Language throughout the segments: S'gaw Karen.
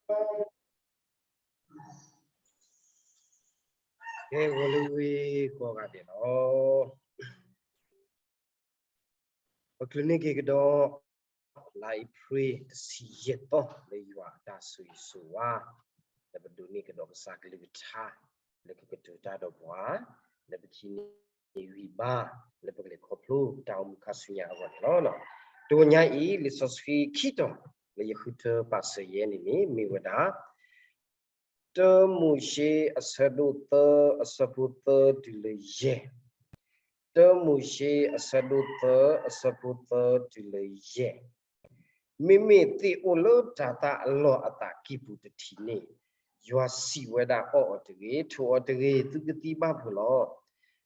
ကဲ ဂီၤလၢဝ့ၢ်ကိးဂၤဒဲးလီၤ. ပချုးန့ၢ်က့ၤကဒီး လါအ့ဖြ့ၣ်တဆံယဲၢ်သီ လၢယွၤအတၢ်ဆိၣ်ဂ့ၤဆိၣ်ဝါ လၢပဒိးန့ၢ်ကဒီးကစၢ်ကလုၢ်ကထါ လၢကကတိၤတၢ်ဒီးပှၤ လၢပခံန့ၢ်ဂံၢ်ဘါ လၢပကလဲၤခီဖျိတၢ်အိၣ်မူခါဆူညါအဂီၢ်န့ၣ်လီၤ. တဂီၤညါအံၤ လံာ်စီဆှံခံတီၤ လၢယဃုထၢပာ်စၢၤယဲန့ၣ်န့ၣ် မ့ၢ်ဝဲဒၣ် တၢမိၤၡ့အဆၢဒိၣ်သၢ အဆၢဖိသၢတုၤလၢယဲၢ်, တၢမိၤၡ့အဆၢဒိၣ်သၢ အဆၢဖိသၢတုၤလၢယဲၢ်. မ့မ့ၢ်သ့ၣ်အိၣ်လၢတၤသၣ်အလီၢ်အသးကံၢ်ပူၤတထံးန့ၣ်, ယွၤစံးဝဲဒၣ် အီၣ်အီၤတဂ့ၤ, ထိးအီၤတဂ့ၤ, သုကသံဘၣ်ဖုးလီၤ.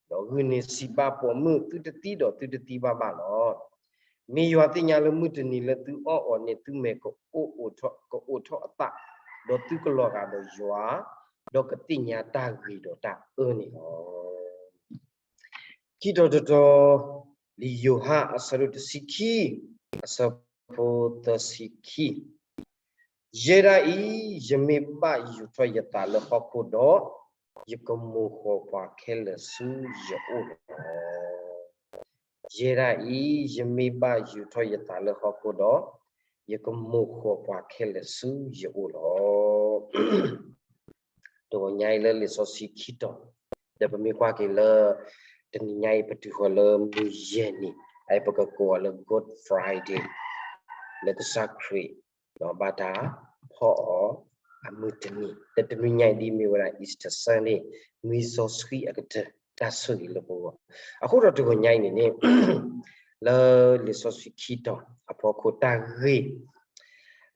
ဒီးဂုာ်န့ၢ်စံးဘၣ်ပိာ်မုၣ်, သုတသံဒီးသုတသံဘၣ်ဘၣ်လီၤ. မ့ၢ်ယွၤသ့ၣ်ညါလၢမုၢ်တနံၤလၢသုအီၣ်အီၤန့ၣ် သုမဲာ်ကအိၣ်ထီၣ်, ကအိၣ်ထီၣ်အသး, ဒီးသုကလီၤဂာ်ဒီးယွၤ, ဒီးကသ့ၣ်ညါတၢ်ဂ့ၤဒီးတၢ်အၢန့ၣ်လီၤ. ခံတီၤတတီၤ, လံာ်ယိၤဟၣ်အဆၢဒိၣ်တဆံခံ, အဆၢဖိသၢဆံခံ, ယဲဒၣ်အံၤ, ယမ့ၢ်ဘၣ်ယူာ်ထီၣ်ယသးလၢဟီၣ်ခိၣ်ဒီး, ယကမိၢ်ဃီၣ်ပှၤခဲလၢာ်ဆူယအိၣ်လီၤ. ယဲဒၣ်အံၤ, ယမ့ၢ်ဘၣ်ယူာ်ထီၣ်ယသးလၢဟီၣ်ခိၣ်ဒီး, ယကမိၢ်ဃီၣ်ပှၤခဲလၢာ်ဆူယအိၣ်လီၤ. တဂီၤညါအံၤလၢလံာ်စီဆှံခံတီၤ, ဒီးပမ့ၢ်ကွၢ်က့ၤလၢ တနံၤညါအံၤ ပတုၤဃီၤလၢမုၢ်ယဲၢ်နံၤ, အအံၤပကကိးအီၤလၢ Good Friday, လၢကစၢ်ခရံာ် ဒီးဘၣ်တၢ်ဖီၣ်အီၤအမုၢ်တနံၤ, ဒီးတနံၤညါအံၤဒ်မ့ၢ်ဝဲဒၣ် Easter Sunday, နွံစီဆှံအကတၢၢ် တၢ်ဆိၣ်ဂ့ၤလၢပဂီၢ်. အဃိဒီးတဂီၤညါအံၤန့ၣ်န့ၣ် လၢလံာ်စီဆှံခံတီၤအဖီခိၣ်တၢ်ဂ့ၢ်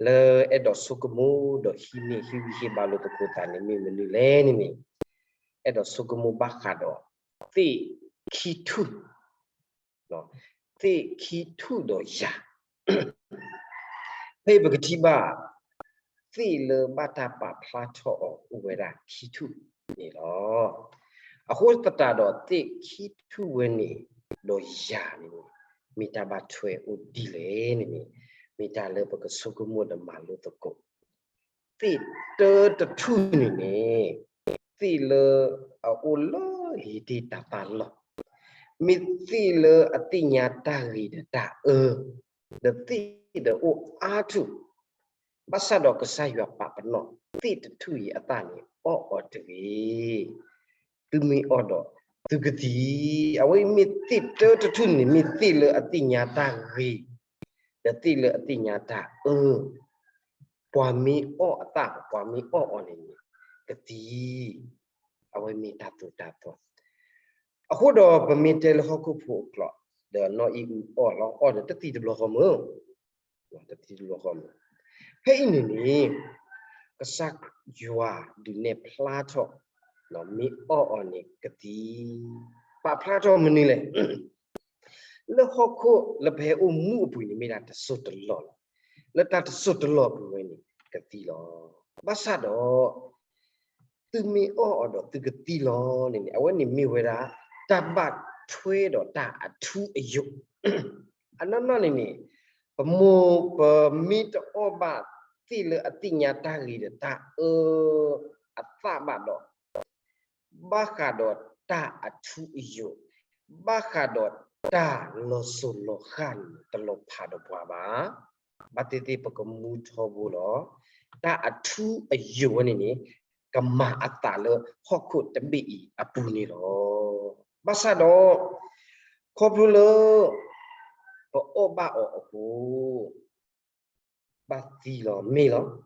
လၢအဲၣ်ဒိးဆိကမိၣ်ဒီးဟံးန့ၢ်ဟ့ၣ်ဂံၢ်ဟ့ၣ်ဘါလိာ်သကိးသးန့ၣ် မ့ၢ်မနုၤလဲၣ်န့ၣ်န့ၣ်, အဲၣ်ဒိးဆိကမိၣ်ဘၣ်ဃးဒီး သ့ၣ်ခံထူၣ်, သ့ၣ်ခံထူၣ်ဒီးယၤ ဖဲအံၤပကထံၣ်ဘၣ် သ့ၣ်လၢဘၣ်တၢ်ပာ်ဖျါထီၣ်အီၤအိၣ်ဝဲဒၣ်ခံထူၣ်န့ၣ်လီၤ. အဃိသတးဒီးသ့ၣ်ခံထူၣ်ဝဲန့ၣ် ဒီးယၤန့ၣ် မ့ၢ်တၢ်ဘၣ်ထွဲအိၣ်ဒ်လဲၣ်န့ၣ်န့ၣ် မ့ၢ်တၢ်လၢပကဆိကမိၣ်ဒီးမၤလိသကိး သ့ၣ်တၢတထူၣ်န့ၣ်န့ၣ် သ့ၣ်လၢအအိၣ်လၢဧ့ဒ့ၣ်တၤသၣ်လီၢ်, မ့ၢ်သ့ၣ်လၢအသ့ၣ်ညါတၢ်ဂ့ၤဒီးတၢ်အၢ, ဒီးသ့ၣ်ဒီးအိၣ်အါထူၣ်, ဘၣ်ဆၣ်ဒီးကစၢ်ယွၤပာ်ပနီၣ် သ့ၣ်တထူၣ်အံၤအသၣ်န့ၣ် အီၣ်အီၤတဂ့ၤ. သုမ့ၢ်အီၣ်ဒီးသုကသံ, အဝဲမ့ၢ်သ့ၣ်တၢတထူၣ်န့ၣ် မ့ၢ်သ့ၣ်လၢအသ့ၣ်ညါတၢ်ဂ့ၤ ဒီးသ့ၣ်လၢအသ့ၣ်ညါတၢ်အၢ, ပှၤမ့ၢ်အီၣ်အသၣ် ပှၤမ့ၢ်အီၣ်အီၤန့ၣ်န့ၣ် ကသံ, အဝဲမ့ၢ်တၢ်သိၣ်တၢ်သီ. အဃိဒီးပမ့ၢ်တဲလၢဟီၣ်ခိၣ်ဖိအကျိာ် ဒီးနီၢ်အံၣ်အုအီၣ်လီၤ အီၣ်ဒီးတသံတဘျီဃီမုၢ် တသံတဘျီဃီမုၢ်, ဖဲအံၤန့ၣ်န့ၣ် ကစၢ်ယွၤဒုးနဲၣ်ဖျါထီၣ် မ့ၢ်အီၣ်အီၤန့ၣ်ကသံ, ပာ်ဖျါထီၣ်မနုၤလဲၣ်. လၢဟီၣ်ခိၣ်လၢပဟဲအိၣ်မူအပူၤန့ၣ် မ့ၢ်ဒၣ်တစိၢ်တလီၢ်လီၤ. လၢတၢ်တစိၢ်တလီၢ်အပူၤဝဲန့ၣ် ကသံလီၤ. ဘၣ်ဆၣ်ဒီး သုမ့ၢ်အီၣ်အီၤဒီးသုကသံလီၤန့ၣ်န့ၣ် အဝဲန့ၣ်မ့ၢ်ဝဲဒၣ် တၢ်ဘၣ်ထွဲဒီးတၢ်အထူအယိာ် အနီၢ်နီၢ်န့ၣ်န့ၣ် ပမိၢ်ပမ့ၢ်တအီၣ်ဘၣ်သ့ၣ်လၢအသ့ၣ်ညါတၢ်ဂ့ၤဒီးတၢ်အၢအသၣ်ဘၣ်ဒီး ဘၣ်ဃးဒီးတၢ်အထူအယိာ်, ဘၣ်ဃးဒီးတၢ်လီၤစိၤလီၤဃၣ်န့ၣ် တလီၤဖးဒီးပှၤဘၣ်. ဘၣ်သ့ၣ်သ့ၣ်ပကမူထီဘိလီၤ. တၢ်အထူအယိာ်ဝဲန့ၣ်န့ၣ် ကမၤအသးလၢဟီၣ်ခိၣ်တဘ့ၣ်အံၤအပူၤန့ၣ်လီၤ. ဘၣ်ဆၣ်ဒီး ခီဖျိလၢ ပအီၣ်ဘၣ်အီၤအဃိ ဘၣ်သံလီၤ မ့ၢ်လီၤ.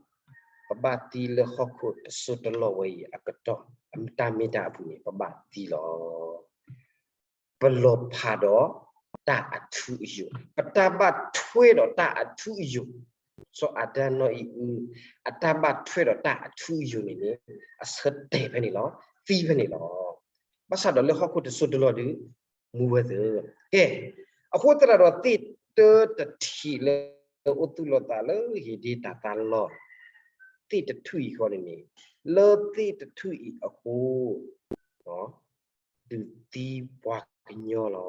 ပဘၣ်သံလၢဟီၣ်ခိၣ်တစိၢ်တလီၢ်ဝဲအံၤအကတီၢ် တၢ်မ့ၢ်တၢ်အပူၤန့ၣ် ပဘၣ်သံလီၤ. ပလီၤဖးဒီးတၢ်အထူအယိာ်, ပတၢ်ဘၣ်ထွဲဒီးတၢ်အထူအယိာ်, စီၤအၤဒၣ်နီၢ်အံၣ်အု အတၢ်ဘၣ်ထွဲဒီးတၢ်အထူအယိာ်န့ၣ်န့ၣ် အဆၢတဲာ်ဖဲန့ၣ်လီၤ, သံဖဲန့ၣ်လီၤ. ဘၣ်ဆၣ်ဒီးလၢဟီၣ်ခိၣ်တစိၢ်တလီၢ်ဒီး မူဝဲသ့, ကဲ, အဃိသတးဒီးသ့ၣ်တၢတထံးလၢအိၣ်သူၣ်လီၤသးလၢဧ့ဒ့ၣ်တၤသၣ်လီၢ်, သ့ၣ်တထူၣ်အံၤဃီန့ၣ်န့ၣ် လၢသ့ၣ်တထူၣ်အံၤအဃိ ဒုးသံပှၤကညီလီၤ.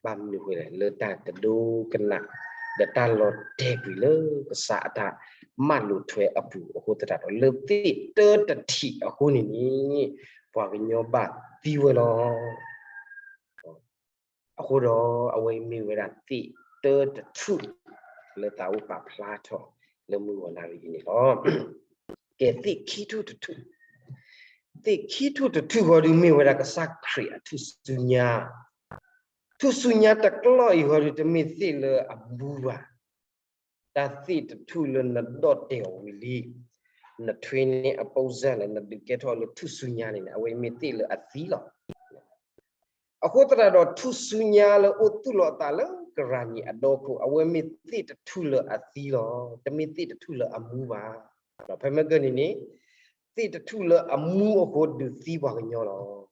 ဘၣ်မနုၤအဃိလဲၣ်, လၢတၢ်တဒိကနၣ် ဒီးတၢ်လီၤတဲာ်ကွံာ်လၢကစၢ်အတၢ် မၤလိာ်ထွဲအပူၤအဃိသတးဒီး လၢသ့ၣ်တၢတထံးအဃိန့ၣ်န့ၣ် ပှၤကညီဘၣ်သံဝဲလီၤ. အဃိဒီးအဝဲမ့ၢ်ဝဲဒၣ်သ့ၣ်တၢတထူၣ် လၢသးအိၣ်ပာ်ဖျါထီၣ်လၢမုၢ်ဂီၤနၣ်ရံၣ်အံၤန့ၣ်လီၤ. ကဲ သ့ၣ်ခံထူၣ်တထူၣ်, သ့ၣ်ခံထူၣ်တထူၣ်ဃီဒုးမ့ၢ်ဝဲဒၣ်ကစၢ်ခရံာ်အထူၣ်စုညါ, ထူၣ်စုညါတကျီၢ်အံၤဃီဒုး တမ့ၢ်သ့ၣ်လၢအမူဘၣ်. တၢ်သ့ၣ်တထူၣ်လၢနဒီၣ်တဲာ်အီၤဝံၤလံ, နထွ့န့ၢ်အပိစၢ်လၢနဒုးကဲထီၣ်လၢထူၣ်စုညါန့ၣ်န့ၣ် အဝဲမ့ၢ်သ့ၣ်လၢအသံလီၤ. အဃိသတးဒီးထူၣ်စုညါလၢအိၣ်သူၣ်လီၤအသးလၢကရၢနံၤအဒီခိၣ် အဝဲမ့ၢ်သ့ၣ်တထူၣ်လၢအသံလီၤ. တမ့ၢ်သ့ၣ်တထူၣ်လၢအမူဘၣ်. ဖဲမ့ၢ်ကန့ၣ်န့ၣ် သ့ၣ်တထူၣ်လၢအမူအဃိဒုးသံပှၤကညီလီၤ.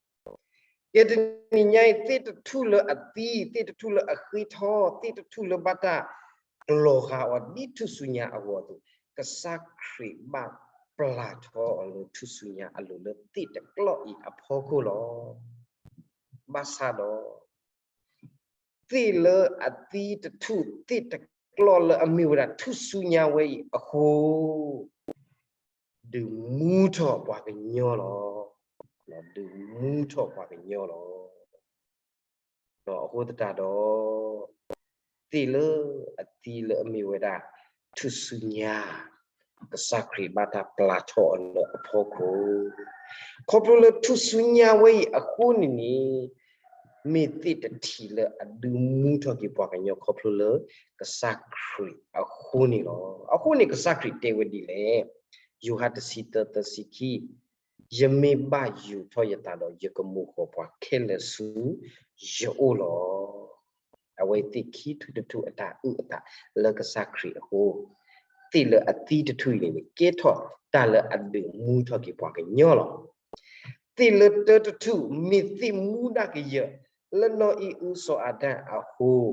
ကဲတနံၤညါအံၤ သ့ၣ်တထူၣ်လၢအသံ, သ့ၣ်တထူၣ်လၢအဃ့ထီ, သ့ၣ်တထူၣ်လၢဘၣ်တၢ်ကျီၤဃာ်အီၤဒ်ထူၣ်စုညါအဂီၢ်အသိး, ကစၢ်ခရံာ်ဘၣ်ပျၢ်ထီအီၤလၢထူၣ်စုညါအလိၤလၢသ့ၣ်တကျီၢ်အံၤအဖီခိၣ်လီၤ. ဘၣ်ဆၣ်ဒီး သ့ၣ်လၢအသံတထူၣ် သ့ၣ်တကျီၢ်လၢအမ့ၢ်ဝဲဒၣ်ထူၣ်စုညါဝဲအံၤအဃိ ဒုးမူထီၣ်ပှၤကညီလီၤ. ဒုးမူထီၣ်ပှၤကညီလီၤ. အဃိသတးဒီး သ့ၣ်လၢအသံလၢအမ့ၢ်ဝဲဒၣ် ထူၣ်စုညါ ကစၢ်ခရံာ်ဘၣ်တၢ်ပျၢ်ထီၣ်အီၤလၢအဖီခိၣ်, ခီဖျိလၢထူၣ်စုညါဝဲအံၤအဃိန့ၣ်န့ၣ် မ့ၢ်သ့ၣ်တထံးလၢအဒုးမူထီၣ်က့ၤပှၤကညီခီဖျိလၢကစၢ်ခရံာ်အဃိန့ၣ်လီၤ. အဃိန့ၣ်ကစၢ်ခရံာ်တဲဝဲဒ်လဲၣ်, ယိၤဟၣ်တဆံသၢ သၢဆံခံ, ယမ့ၢ်ဘၣ်ယူာ်ထီၣ်ယသးဒီး ယကမိာ်ဃီၤပှၤခဲလၢာ်ဆူယအိၣ်လီၤ. အဝဲသ့ၣ်ခံထူၣ်တထူၣ်အတၢ်အုၣ်အသးလၢကစၢ်ခရံာ်အဃိ, သ့ၣ်လၢအသံတထူၣ်အံၤန့ၣ် ကဲထီၣ်တၢ်လၢအဒုးမူထီၣ်က့ၤပှၤကညီလီၤ. သ့ၣ်လၢတၢတထူၣ် မ့ၢ်သ့ၣ်မူဒၣ်ကယၢၢ် လၢနီၢ်အံၣ်အုစီၤအၤဒၣ်အဃိ ဒုး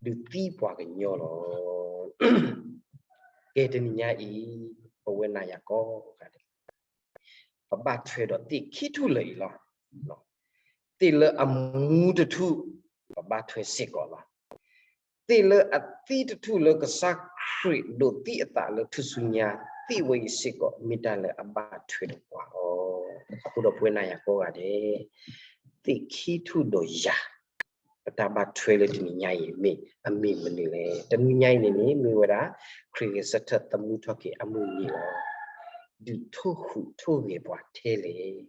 သံပှၤကညီလီၤ. ကဲတနံၤညါအံၤ ပဝဲနၤယၤကိးဂၤဒဲး ပဘၣ်ထွဲဒီးသ့ၣ်ခံထူၣ်လၢာ်အံၤလီၤ. သ့ၣ်လၢအမူတထူၣ် ပဘၣ်ထွဲစ့ၢ်ကီးလီၤ. သ့ၣ်လၢအသံတထူၣ်လၢကစၢ်ခရံာ်ဒိးသံအသးလၢထူၣ်စုညါ သ့ၣ်ဝဲအံၤစ့ၢ်ကီး မ့ၢ်တၢ်လၢအဘၣ်ထွဲဒီးပှၤလီၤ. အဃိဒီးပဝဲနၤယၤကိးဂၤဒဲး သ့ၣ်ခံထူၣ်ဒီးယၤ ပတၢ်ဘၣ်ထွဲလၢတနံၤညါအံၤမ့ၢ်အမ့ၢ်မနုၤလဲၣ်. တနံၤညါအံၤန့ၣ်န့ၣ် မ့ၢ်ဝဲဒၣ် ခရံာ်ဂဲၤဆၢထၢၣ်သမူထီၣ်က့ၤအမုၢ်နံၤလီၤ. ဒုးထိၣ်ဃုာ်ထိၣ်ဂဲၤပှၤထဲလဲၣ်.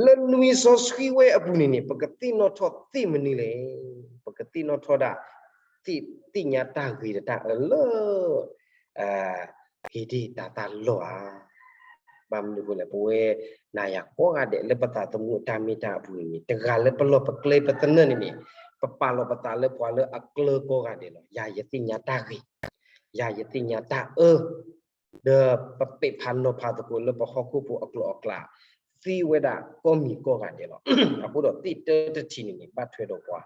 လၢနွံစီဆှံဝဲအပူၤန့ၣ်န့ၣ် ပကသ့ၣ်နီၣ်ထီၣ်သ့ၣ်မနုၤလဲၣ်. ပကသ့ၣ်နီၣ်ထီၣ်ဒၣ် သ့ၣ်ညါတၢ်ဂ့ၤဒီးတၢ်အၢလၢ ဟ့ၣ်တ့ၢ်တၤသၣ်လီၢ်ဧါ. ဘၣ်မနုၤအဃိလဲၣ်, ပဝဲနၤယၤကိးဂၤဒဲးလၢပသးသမူအတၢ်မ့ၢ်တၢ်အပူၤန့ၣ်န့ၣ် တဂၤလၢပလီၢ်ပကျဲပသနၢၣ်န့ၣ်န့ၣ် ပပာ်လီၤပသးလၢပှၤလၢအကျၢၤကိးဂၤဒဲးလီၤ. ယၤယသ့ၣ်ညါတၢ်ဂ့ၤ, ယၤယသ့ၣ်ညါတၢ်အၢ ဒီးပပဲာ်ဖးနီၤဖးသကိးလၢပဟီၣ်ခိၣ်ဖိအကျိၤအကျဲ သ့ဝဲဒၣ်ကိးမံၤကိးဂၤဒဲးလီၤ. အဃိဒီးသ့ၣ်တၢတထံးန့ၣ်န့ၣ် ဘၣ်ထွဲဒီးပှၤ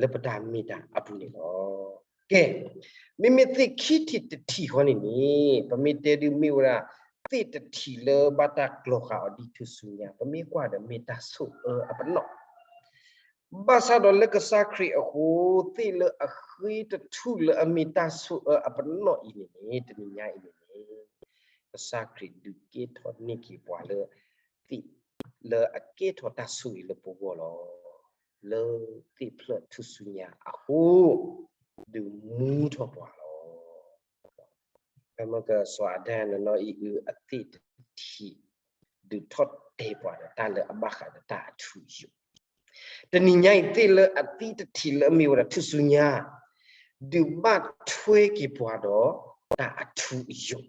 လၢပတၢ်မ့ၢ်တၢ်အပူၤန့ၣ်လီၤ. ကဲ, မ့မ့ၢ်သ့ၣ်ခံထံၣ်တထံၣ်ဃီန့ၣ်န့ၣ် ပမ့ၢ်တဲဒုးမ့ၢ်ဝဲဒၣ် သ့ၣ်တထံၣ်လၢဘၣ်တၢ်ကျီၤဃာ်အီၤဒ်ထူၣ်စုညါ ပမ့ၢ်ကွၢ်ဒီးမ့ၢ်တၢ်ဆိၣ်အၢအပနီၣ် ဘၣ်ဆၣ်ဒီးလၢကစၢ်ခရံာ်အဃိ သ့ၣ်လၢအဃ့တထူၣ်လၢအမ့ၢ်တၢ်ဆိၣ်အၢအပနီၣ်အံၤန့ၣ်န့ၣ် တနံၤညါအံၤန့ၣ်န့ၣ် ကစၢ်ခရံာ်ဒုးကဲထီၣ်န့ၢ်က့ၤပှၤလၢ သ့ၣ်လၢအကဲထီၣ်တၢ်ဆိၣ်ဂ့ၤလၢပဂီၢ်လီၤ. လၢသ့ၣ်ဖျၢၣ်ထူၣ်စုညါအဃိ ဒုးမူထီၣ်ပှၤလီၤ. ဖဲမ့ၢ်ကစီၤအၤဒၣ်နနီၢ်အံၣ်အုအသ့ၣ်တထံၣ် ဒုးထီၣ်တဲပှၤဒီးတၢ်လၢအဘၣ်ဃးဒီးတၢ်အထူအယိာ် တနံၤညါအံၤ သ့ၣ်လၢအသံတထံၣ်လၢအမ့ၢ်ဝဲဒၣ်ထူၣ်စုညါ ဒုးဘၣ်ထွဲက့ၤပှၤဒီးတၢ်အထူအယိာ်.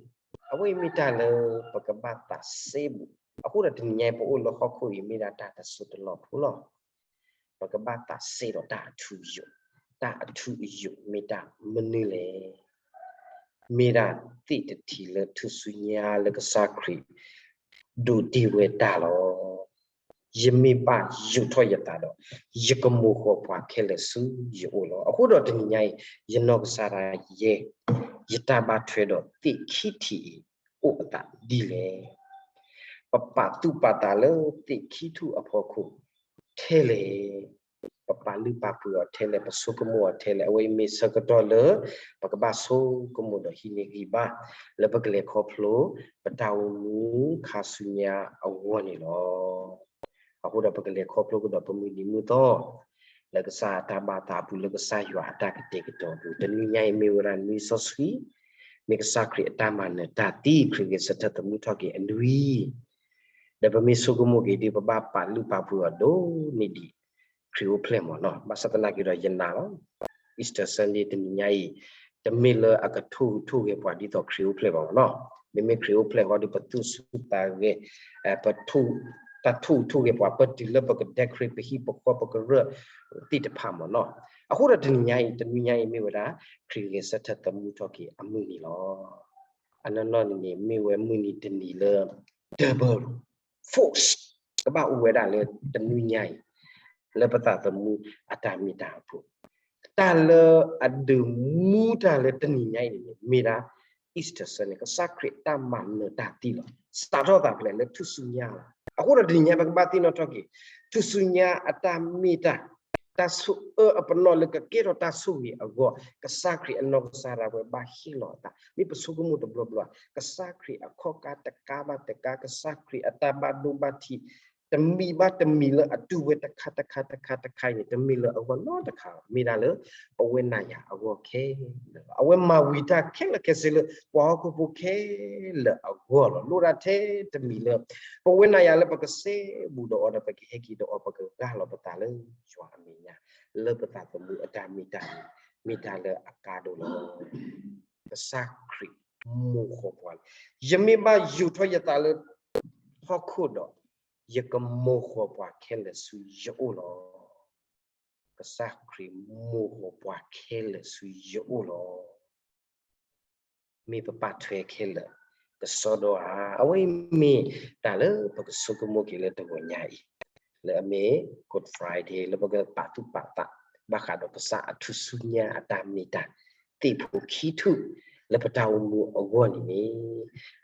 အဝဲအံၤမ့ၢ်တၢ်လၢပကဘၣ်သးစဲဘူး. အဃိဒီးတနံၤညါအံၤ ပအိၣ်လၢဟီၣ်ခိၣ်အံၤမ့ၢ်ဒၣ်တၢ်တစိၢ်တလီၢ်ဖိလီၤ. ပကဘၣ်သးစဲဒီးတၢ်အထူအယိာ်. တၢ်အထူအယိာ်မ့ၢ်တၢ်မနုၤလဲၣ်. မ့ၢ်ဒၣ်သ့ၣ်တထံၣ်လၢထူၣ်စုညါလၢကစၢ်ခရံာ် ဒိးတ့ၢ်ဝဲတၢ်လီၤ. ယမ့ၢ်ဘၣ်ယိာ်ထီၣ်ယသးဒီး ယကမိာ်ဃီၤပှၤခဲလၢာ်ဆူယအိၣ်လီၤ. အဃိဒီးတနံၤညါအံၤ ယနီၢ်ကစၢ်ဒၣ်ယဲ ယတၢ်ဘၣ်ထွဲဒီးသ့ၣ်ခံထံၣ်အံၤ အိၣ်အသးဒ်လဲၣ်. ပပာ်သူၣ်ပာ်သးလၢသ့ၣ်ခံထူၣ်အဖီခိၣ်ထဲလဲၣ်. ပပာ်လုၢ်ပာ်ပှ့ၤအီၤထဲလဲၣ်, ပဆိကမိၣ်အီၤထဲလဲၣ်, အဝဲအံၤမ့ၢ်ဆၢကတီၢ်လၢ ပကဘၣ်ဆိကမိၣ်ဒီးဟံးန့ၢ်ဂံၢ်ဘါ လၢပကလဲၤခီဖျိ ပတၢ်အိၣ်မူခါဆူညါအဂီၢ်န့ၣ်လီၤ. အဃိဒီးပကလဲၤခီဖျိကဒီးပမုၢ်နံၤမုၢ်သီ လၢကစၢ်အတၢ်ဘၣ်သးအပူၤ လၢကစၢ်ယွၤအတၢ်ကတဲာ်ကတီၤအပူၤ, တနွံညါအံၤမ့ၢ်ဝဲဒၣ်နွံစီဆှံ, မ့ၢ်ကစၢ်ခရံာ်အတၢ်မၤနၢၤတၢ်သံ ခရံာ်ဂဲၤဆၢထၢၣ်သမူထီၣ်က့ၤအနွံ, ဒီးပမ့ၢ်ဆိကမိၣ်က့ၤဒီး ပဘၣ်ပာ်လုၢ်ပာ်ပှ့ၤအီၤဒိၣ်န့ၢ်ဒံး ခရံာ်အိၣ်ဖျဲၣ်မ့ၢ်နီၤ. ဘၣ်ဆၣ်သနာ်က့ဒီးယနာ်လီၤ Easter Sunday တနံၤညါအံၤ တမ့ၢ်လၢအကထိၣ်ဟူးထိၣ်ဂဲၤပှၤဒ်သိးခရံာ်အိၣ်ဖျဲၣ်ဘၣ်မ့ၢ်နီၤ. မ့မ့ၢ်ခရံာ်အိၣ်ဖျဲၣ်ဃီဒီး ပသူၣ်ဆူၣ်သးဂဲၤ, ပ တၢ်ထိၣ်ဟူးထိၣ်ဂဲၤပှၤ ပတုၤလၢပက decorate ပဟံၣ်ပဃီပကရၢၢ်သ့ၣ်တဖၣ်မ့ၢ်နီၤ. အဃိဒီးတနံၤညါအံၤ တနွံညါအံၤမ့ၢ်ဝဲဒၣ် ခရံာ်ဂဲၤဆၢထၢၣ်သမူထီၣ်က့ၤအမုၢ်နံၤလီၤ. အနီၢ်နီၢ်န့ၣ်န့ၣ် မ့ၢ်ဝဲမုၢ်နံၤတနံၤလၢ double force ကဘၣ်အိၣ်ဝဲဒၣ်လၢတနွံညါအံၤ လၢပသးသမူအတၢ်မ့ၢ်တၢ်အပူၤ, တၢ်လၢအဒုးမူတၢ်လၢတနံၤညါအံၤန့ၣ်န့ၣ် မ့ၢ်ဒၣ် Easter Sunday န့ၣ် ကစၢ်ခရံာ်အတၢ်မၤနၢၤတၢ်သံလီၤ. စးထီၣ်သးဖဲလဲၣ် လၢထူၣ်စုညါလီၤ. အဃိဒီးတနံၤညါပကဘၣ်သ့ၣ်နီၣ်ထီၣ်က့ၤ ထူၣ်စုညါအတၢ်မ့ၢ်တၢ် တၢ်ဆိၣ်အၢအပနီၣ်လၢကကဲထီၣ်တၢ်ဆိၣ်ဂ့ၤအဂီၢ်, ကစၢ်ခရံာ်အနီၢ်ကစၢ်ဒၣ်ဝဲဘၣ်ဟ့ၣ်လီၤအသး, မ့ၢ်ပဆိကမိၣ်တဘျီဘျီ, ကစၢ်ခရံာ်အခီၣ်ကါတကါဘၣ်တကါ, ကစၢ်ခရံာ်အတၢ်ဘၣ်ဒိဘၣ်ထံး တမံၤဘၣ်တမံၤလၢအတူၢ်ဝဲတခါတခါတခါတခါအံၤန့ၣ် တမ့ၢ်လၢအဂီၢ်နီတခါ, မ့ၢ်ဒၣ်လၢ ပဝဲနၤယၤအဂီၢ်ခဲလၢာ်လီၤ. အဝဲမၤဝံၤတၢ်ခဲလၢာ်ခဲဆ့လၢ ပှၤဟီၣ်ခိၣ်ဖိခဲလၢာ်အဂီၢ်လီၤ. လိၣ်ဒၣ်ထဲတမံၤလၢ ပဝဲနၤယၤလၢပကစဲဘူးဒီးအီၤဒီး ပကဟဲက့ၤဒီးအီၤ ပကဂၢ်လီၤပသးလၢယွၤအမဲာ်ညါ, လၢပသးသမူအတၢ်မ့ၢ်တၢ်န့ၣ် မ့ၢ်တၢ်လၢအကါဒိၣ်လီၤ. ကစၢ်ခရံာ်မိၢ်ဃီၤပှၤလီၤ. ယမ့ၢ်ဘၣ်ယူာ်ထီၣ်ယသးလၢဟီၣ်ခိၣ်ဒီး ယကမိၢ်ဃီၤပှၤခဲလၢာ်ဆူယအိၣ်လီၤ. ကစၢ်ခရံာ်မိၢ်ဃီၤပှၤခဲလၢာ်ဆူယအိၣ်လီၤ. မ့ၢ်ပပာ်ထွဲခဲလၢာ် ကစီဒီဧါ. အဝဲအံၤမ့ၢ်တၢ်လၢပကဆိကမိၣ်က့ၤလၢတဂီၤညါအံၤ လၢအမ့ၢ် Good Friday လၢပကပာ်သူၣ်ပာ်သး ဘၣ်ဃးဒီးကစၢ်အထူၣ်စုညါအတၢ်မ့ၢ်တၢ်သ့ၣ်ဖိခံထူၣ် လၢပတၢ်အိၣ်မူအဂီၢ်န့ၣ်န့ၣ်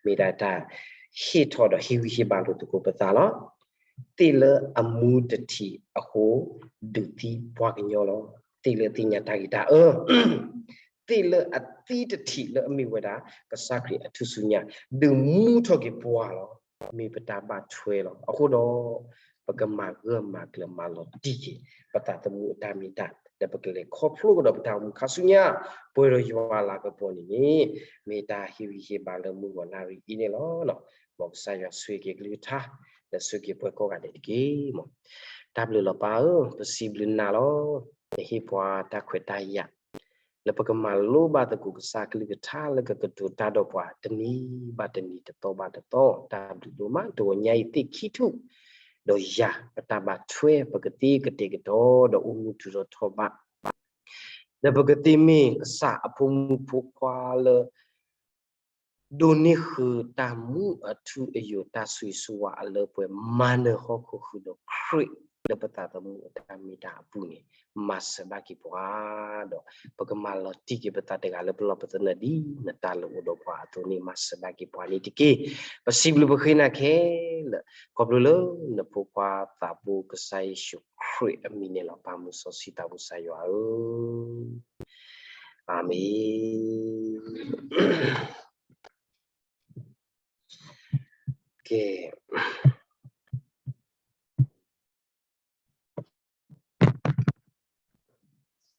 မ့ၢ်ဒၣ်တၢ်ဟ့ၣ်ထီၣ်ဒီးဟ့ၣ်ဂံၢ်ဟ့ၣ်ဘါလိာ်သကိးပသးလီၤ. သ့ၣ်လၢအမူတထံးအဃိ ဒုးသံပှၤကညီလီၤ. သ့ၣ်လၢအသ့ၣ်ညါတၢ်ဂ့ၤတၢ်အၢ သ့ၣ်လၢအသံတထံးလၢအမ့ၢ်ဝဲဒၣ် ကစၢ်ခရံာ်အထူၣ်စုညါ ဒုးမူထီၣ်က့ၤပှၤလီၤ. မ့ၢ်ပတၢ်ဘၣ်ထွဲလီၤ. အဃိဒီး ပကမၤဂၢၢ်မၤကျၢၤမၤလီၤတံၢ်က့ၤ ပသးသမူအတၢ်မ့ၢ်တၢ် ဒီးပကလဲၤခီဖျိကဒီးပတၢ်အိၣ်မူခါဆူညါ ပှဲၤဒီးယွၤလၤကပီၤန့ၣ်န့ၣ် မ့ၢ်တၢ်ဟ့ၣ်ဂံၢ်ဟ့ၣ်ဘါလၢမုၢ်ဂီၤနၣ်ရံၣ်အံၤန့ၣ်လီၤ. မ်ကစၢ်ယွၤဆိၣ်ဂ့ၤက့ၤကလုၢ်ကထါ ဒီးဆိၣ်ဂ့ၤပှၤကိးဂၤဒဲးတက့ၢ်. တၢ်ဘျုးလီၤပၢ်ဧၢ, ပစံးဘျုးနၤလီၤ. နဟ့ၣ်ပှၤတၢ်ခွဲးတၢ်ယာ် လၢပကမၤလိဘၣ်သကိးကစၢ်ကလုၢ်ကထါလၢကကတိၤတၢ်ဒီးပှၤ တနံၤဘၣ်တနံၤ တသီဘၣ်တသီ တၢ်ဘျုးဒိၣ်မး တဂီၤညါအံၤသ့ၣ်ခံထူၣ် ဒီးယၤ ပတၢ်ဘၣ်ထွဲ ပကသ့ကတဲာ်ကတီၤဒီးအိၣ်မူတုၤထီၣ်ထီၣ်ဘး ဒီးပကသ့မ့ၢ်ကစၢ်အဖိမုၣ်ဖိခွါလၢ ဒိးန့ၢ်ဃုာ်တၢ်မူအထူအယိာ် တၢ်ဆိၣ်ဂ့ၤဆိၣ်ဝါအလၢပှဲၤ မၤနၢၤဟီၣ်ခိၣ်ဃုာ်ဒီးခရံာ် လၢပသးသမူအတၢ်မ့ၢ်တၢ်အပူၤန့ၣ် မၤစၢၤဘၣ်က့ၤပှၤ ဒီးပကမၤလီၤတံၢ်က့ၤပသးတဂၤလၢပလီၢ်ပသနၢၣ်ဒ်နတၢ်လၢအိၣ်ဒီးပှၤအသိးန့ၣ် မၤစၢၤဘၣ်က့ၤပှၤန့ၣ်တက့ၢ်. ပစံးဘျုးပဃ့နၤခဲလၢာ် ခီဖျိလၢနဖိခွါသးဘိကစၢ်ယ့ၣ်ၡူးခရံာ်အမံၤန့ၣ်လီၤ. ပၢ်မုၢ်စီဆှံသးဘိကစၢ်ယွၤဧၢ, အၤမ့ၣ်. ကဲ